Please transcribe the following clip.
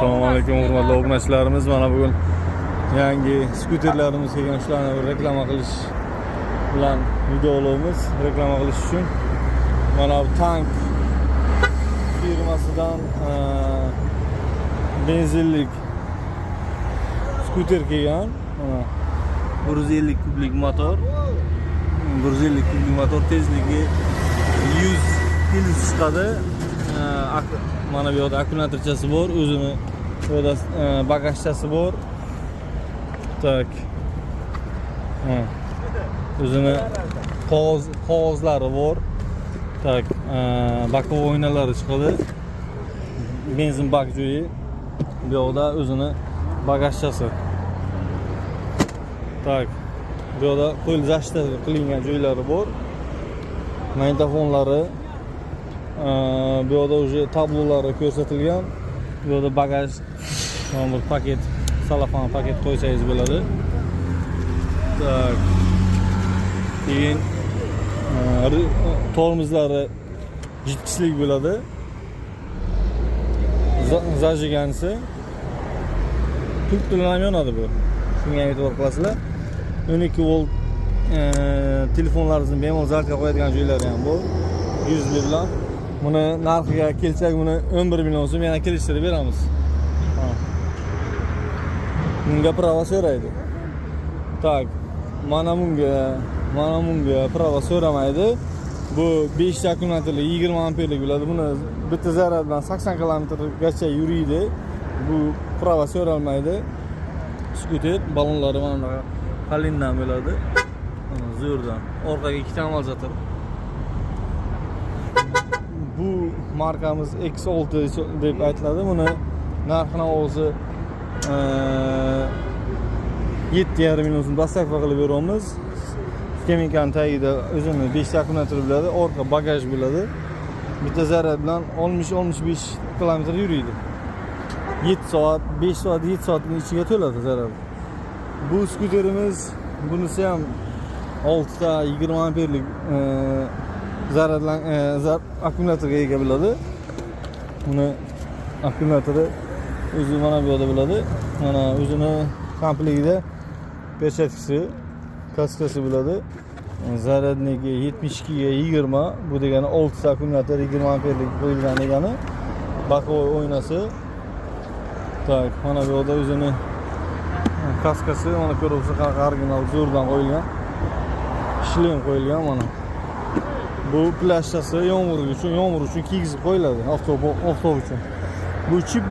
Assalomu alaykum, hurmatli obunachilarimiz. Mana bugun yangi skuterlarimiz kelgan, shularni bir reklama qilish bilan videolovimiz, reklama qilish uchun. Mana bu Tank firmasidan benzinlik skuter kelgan. Mana 150 kublik motor. 150 kublik motor, tezligi 100 km chiqadi. Mana bu yoqda akkumulyatorchasi bor, o'zini bu yoqda bagajchasi bor. Так. Ha. O'zini qog'ozlari bor. Так, боковой oynalari chiqadi. Benzin bak joyi. Bu yoqda o'zini bagajchasi. Так. Bu yoqda qo'l защита qilingan joylari bor. Magnitofonlari, bu yoqda уже tablolari ko'rsatilgan. Bu yoqda bagaj, mana bir paket, salafan paket qo'ysangiz bo'ladi. Так. Keyin tormozlari jitkislik bo'ladi. Зажигания si pult bilan ham yonadi bu. Shunga ham e'tibor qilasizlar. 12 volt, telefonlaringizni bemalol zaryadga qo'yadigan joylari ham bor. USB bilan. Buni narxiga kelsak, buni 11 million so'm, yana kelishtirib beramiz. Ha. Bunga права so'raydi. Так, mana bunga права so'ramaydi. Bu 5 ta akkumulyatorli, 20 amperlik bo'ladi. Buni bitta zaryad bilan 80 kilometrgacha yuriydi. Bu права so'ralmaydi. Skuter ballonlari mana bunaqa qalindan bo'ladi. Mana zo'rdan. Orqaga ikkita amortizator. Bu markamiz X6 deb aytiladi. Buni narxini o'zi 7,5 million so'm, доставка qilib beramiz. Skamiykani tagida o'zini 5 ta akkumulyator bo'ladi, orqa bagaj bo'ladi. Bitta zaryad bilan 60-65 kilometr yuriydi. 7 soat, 5 soat, 7 soatning ichiga to'ladi zaryad. Bu skuterimiz, bunisi ham 6 ta 20 amperlik zaryadlan akkumulyatorga ega bo'ladi. Buni akkumulyatori o'zi mana bu yoqda bo'ladi. Mana o'zini komplektida перчатка si, kaskasi bo'ladi. Зарядник i 72 ga 20, bu degani 6 ta akkumulyator 20 amperlik qo'yilgan degani. Боковой oynasi. Так, mana bu yoqda o'zini kaskasi, mana ko'ryapsiz, qanaqa original, zo'rdan qo'yilgan. Shlem qo'yilgan mana. Bu plyashchasi yomg'ir uchun, kiygizib qo'yiladi, oftob uchun. Bu chip.